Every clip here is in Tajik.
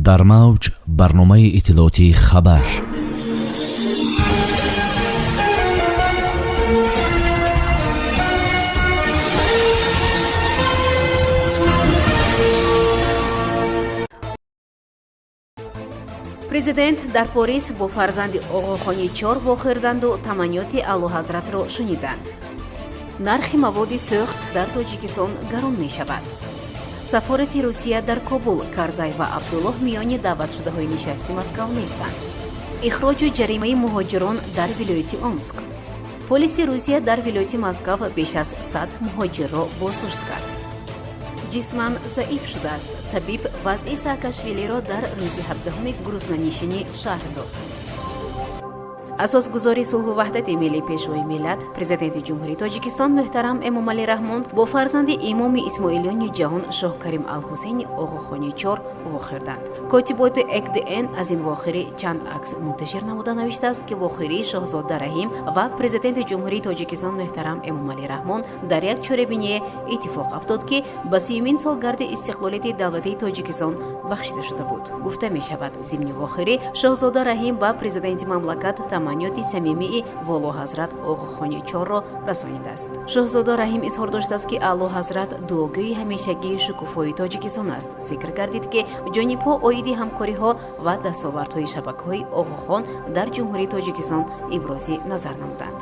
Дар мавҷ барномаи иттилоотии «Хабар». Президент дар Порис бо фарзанди Оғохони Чор вохӯрданду таманниёти Аълоҳазратро шуниданд. Нархи маводи сӯхт дар Тоҷикистон гарон мешавад. Сафорати Русия дар Кобул: Карзай ва Абдуллоҳ миёни даъватшудаҳои нишасти Москав нестанд. Ихроҷу ҷаримаи муҳоҷирон дар вилояти Омск. Полиси Русия дар вилояти Москав беш аз 100 муҳоҷирро боздошт кард. Ҷисман заиф шудааст. Табиб вазъи Саакашвилиро дар рӯзи 17-уми гуруснанишинӣ шарҳ дод. Асосгузори сулҳу ваҳдати миллӣ, Пешвои миллат, Президенти Ҷумҳурии Тоҷикистон муҳтарам Эмомалӣ Раҳмон бо фарзанди имоми исмоилиёни ҷаҳон Шоҳкарим Алҳусейни Оғохони Чор вохӯрданд. Котиботи ЭКДН аз ин вохӯрӣ чанд акс мунташир намуда навиштааст, ки вохӯрии шоҳзода Раҳим ва Президенти Ҷумҳурии Тоҷикистон муҳтарам Эмомалӣ Раҳмон дар як чорабиние иттифоқ афтод, ки ба 30-юмин солгарди истиқлолияти давлатии Тоҷикистон бахшида шуда буд. Гуфта мешавад, зимни вохӯрӣ шоҳзода Раҳим ба президенти мамлакат таманниёти самимии Волоҳазрат Оғохони Чорро расонидааст. Шоҳзода Раҳим изҳор доштааст, ки Аълоҳазрат дуогӯи ҳамешагии шукуфои Тоҷикистон аст. Зикр гардид, ки ҷонибҳо оиди ҳамкориҳо ва дастовардҳои шабакаҳои Оғохон дар Ҷумҳурии Тоҷикистон ибрози назар намуданд.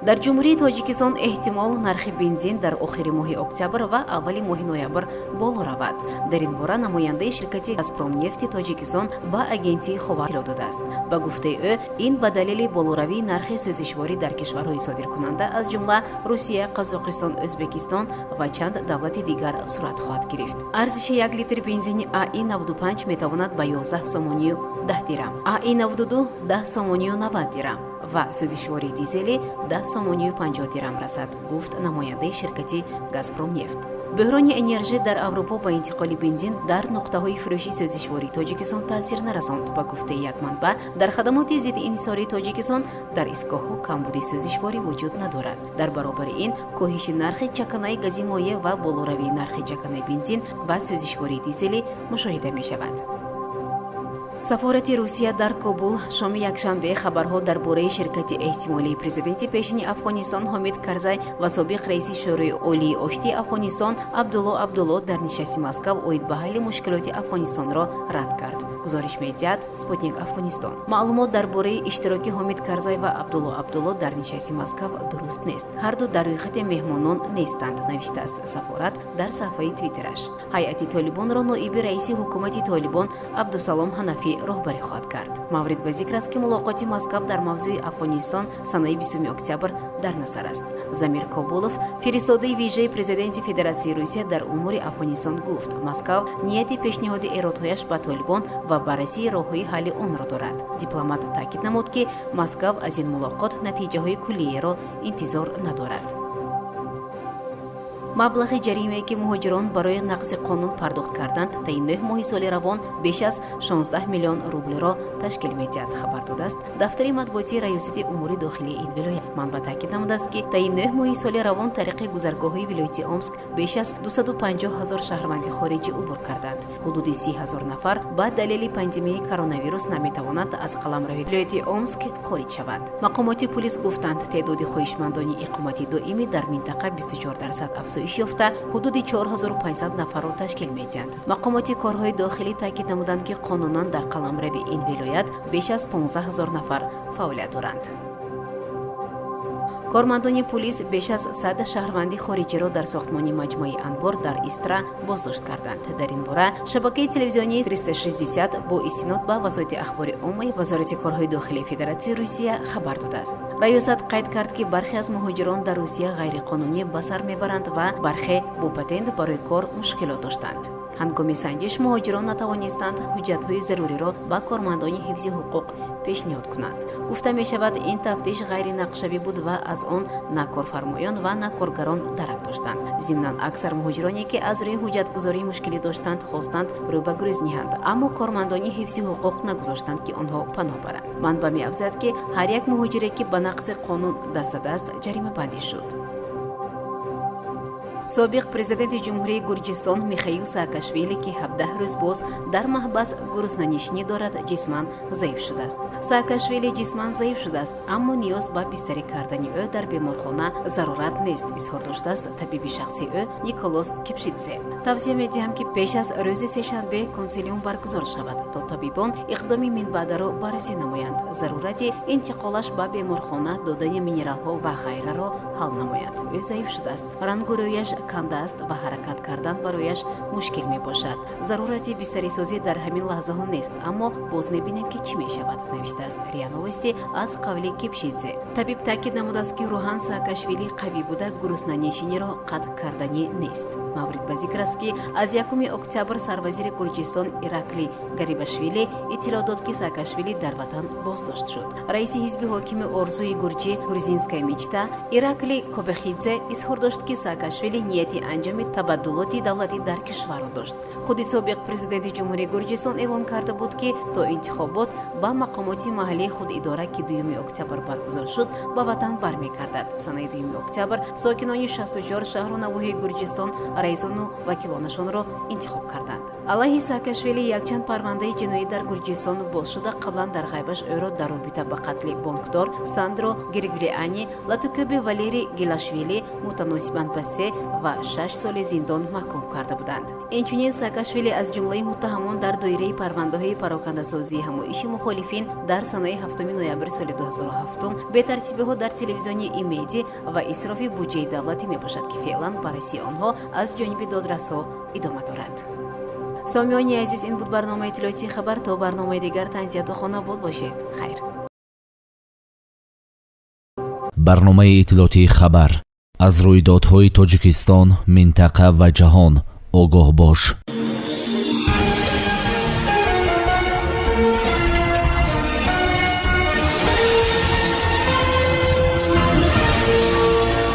Дар Ҷумҳурии Тоҷикистон эҳтимол нархи бензин дар охири моҳи октябр ва аввали моҳи ноябр боло равад. Дар ин бора намояндаи ширкати «Газпромнефти» Тоҷикистон ба агентии Ховар иттилоъ додааст. Ба гуфтаи ӯ, ин ба далели болоравии нархи сӯзишворӣ дар кишварҳои содиркунанда, аз ҷумла Русия, Қазоқистон, Ӯзбекистон ва чанд давлати дигар сурат хоҳад гирифт. Арзиши як литр бензини АИ 95 метавонад ба 11 сомонию 10 дирам, АИ 92 10 сомонию 90 дирам ва сӯзишвории дизелӣ 10 сомонию 50 дирам расад, гуфт намояндаи ширкати «Газпромнефт». Бӯҳрони энержӣ дар Аврупо ба интиқоли бензин дар нуқтаҳои фурӯши сӯзишвории Тоҷикистон таъсир нарасонд. Ба гуфтаи як манбаъ дар хадамоти зидди инҳисории Тоҷикистон, дар истгоҳҳо камбуди сӯзишворӣ вуҷуд надорад. Дар баробари ин, коҳиши нархи чаканаи гази моеъ ва болоравии нархи чаканаи бензин ва сӯзишвории дизелӣ мушоҳида мешавад. Сафорати Русия дар Кобул шоми якшанбе хабарҳо дар бораи ширкати эҳтимолии президенти пешини Афғонистон Ҳомид Карзай ва собиқ раиси Шӯрои Олии Оштии Афғонистон Абдулло Абдулло дар нишасти Москав оид ба ҳалли мушкилоти Афғонистонро рад кард, гузориш медиҳад «Спутник Афғонистон». Маълумот дар бораи иштироки Ҳомид Карзай ва Абдулло Абдулло дар нишасти Москав дуруст нест. Ҳарду дар рӯйхати меҳмонон нестанд, навиштааст сафорат дар саҳифаи Твиттераш. Ҳайати Толибонро ноиби раиси ҳукумати Толибон Абдусалом Ҳанафӣ роҳбарӣ хоҳад кард. Маврид ба зикр аст, ки мулоқоти Москав дар мавзӯи Афғонистон санаи 20 октябр дар назар аст. Замир Кобулов, фиристодаи вижаи президенти Федератсияи Русия дар умури Афғонистон, гуфт, Москав нияти пешниҳоди эродҳояш ба Толибон ва баррасии роҳҳои ҳалли онро дорад. Дипломат таъкид намуд, ки Москав аз ин мулоқот натиҷаҳои куллиеро интизор надорад. Маблағи ҷаримае, ки муҳоҷирон барои нақзи қонун пардохт карданд, таи 9 моҳи соли равон беш аз 16 миллион рублиро ташкил медиҳад, хабар додааст дафтари матбуотии Раёсати умури дохилии ин вилоят. Манбаъ таъкид намудааст, ки таи 9 моҳи соли равон тариқи гузаргоҳҳои вилояти Омск беш аз 250 ҳазор шаҳрванди хориҷӣ убур карданд. Ҳудуди 30 ҳазор нафар ба далели пандемияи коронавирус наметавонанд аз қаламрави вилояти Омск хориҷ шаванд. Мақомоти пулис гуфтанд, теъдоди хоҳишмандони иқомати доимӣ дар минтақа 24% афзоиш ёфта, ҳудуди 4500 нафарро ташкил медиҳанд. Мақомоти корҳои дохилӣ таъкид намуданд, ки қонунан дар қаламрави ин вилоят беш аз 15 ҳазор нафар фаъолият доранд. Кормандони пулис беш аз 100 шаҳрванди хориҷиро дар сохтмони маҷмӯаи анбор дар Истра боздошт карданд. Дар ин бора шабакаи телевизионии 360 бо истинод ба васоити ахбори оммаи Вазорати корҳои дохилии Федератсияи Русия хабар додааст. Раёсат қайд кард, ки бархе аз муҳоҷирон дар Русия ғайриқонунӣ ба сар мебаранд ва бархе бо патент барои кор мушкилот доштанд. Ҳангоми санҷиш муҳоҷирон натавонистанд ҳуҷҷатҳои заруриро ба кормандони ҳифзи ҳуқуқ пешниҳод кунанд. Гуфта мешавад, ин тафтиш ғайринақшавӣ буд ва аз он на корфармоён ва на коргарон дарак доштанд. Зимнан, аксар муҳоҷироне, ки аз рӯи ҳуҷҷатгузорӣ мушкилӣ доштанд, хостанд рӯ ба гурез ниҳанд, аммо кормандони ҳифзи ҳуқуқ нагузоштанд, ки онҳо паноҳ баранд. Манбаъ меафзояд, ки ҳар як муҳоҷире, ки ба нақзи қонун даст задааст, ҷаримабандӣ шуд. Собиқ президенти Ҷумҳурии Гурҷистон Михаил Саакашвили, ки 17 рӯз боз дар маҳбас гуруснанишинӣ дорад, ҷисман заиф шудааст. Саакашвили ҷисман заиф шудааст, аммо ниёз ба бистарӣ кардани ӯ дар беморхона зарурат нест, изҳор доштааст табиби шахсии ӯ Николоз Кипшидзе. Тавсия медиҳам, ки пеш аз рӯзи сешанбе консилиум баргузор шавад, то табибон иқдоми минбаъдаро баррасӣ намоянд, зарурати интиқолаш ба беморхона, додани минералҳо ва ғайраро ҳал намоянд. Ӯ заиф шудааст, рангу рӯяш кандааст ва ҳаракат кардан барояш мушкил мебошад. Зарурати бистарисозӣ дар ҳамин лаҳзаҳо нест, аммо боз мебинем, ки чӣ мешавад, навиштааст РИА Новости аз қавли Кипшидзе. Табиб таъкид намудааст, ки рӯҳан Саакашвили қавӣ буда, гуруснанишиниро қатъ карданӣ нест. Маврид ба зикр аст, ки аз 1 октябр сарвазири Гурҷистон Ираклий Гарибашвили иттилоъ дод, ки Саакашвили дар ватан боздошт шуд. Раиси ҳизби ҳокими Орзуи гурҷӣ, Грузинская мечта, Ираклий Кобахидзе изҳор дошт, ки Саакашвили нияти анҷоми табаддулоти давлатӣ дар кишварро дошт. Худи собиқ президенти Ҷумҳурии Гурҷистон эълон карда буд, ки то интихобот ба мақомоти маҳаллии худидора, ки 2 октябр баргузор шуд, ба ватан бармегардад. Санаи 2 октябр сокинони 64 шаҳру навоҳии Гурҷистон раисону вакилонашонро интихоб карданд. Алайҳи Саакашвили якчанд парвандаи ҷиноӣ дар Гурҷистон боз шуда, қаблан дар ғайбаш ӯро дар робита ба қатли бонкдор Сандро Гиргвелиани, латукӯби Валерий Гелашвили мутаносибан ба 3 ва 6 соли зиндон маҳкум карда буданд. Инчунин Саакашвили аз ҷумлаи муттаҳамон дар доираи парвандаҳои парокандасозии ҳамоиши мухолифин дар санаи 7 ноябри соли 2007, бетартибиҳо дар телевизиони Имеди ва исрофи буҷаи давлатӣ мебошад, ки феълан баррасии онҳо аз ҷониби додрасҳо идома дорад. Сомиёни азиз, ин буд барномаи иттилоотии «Хабар». То барномаи дигар тансиҳату хонобод бошед. Хайр. Барномаи иттилоотии «Хабар». Аз рӯйдодҳои Тоҷикистон, минтақа ва ҷаҳон огоҳ бош.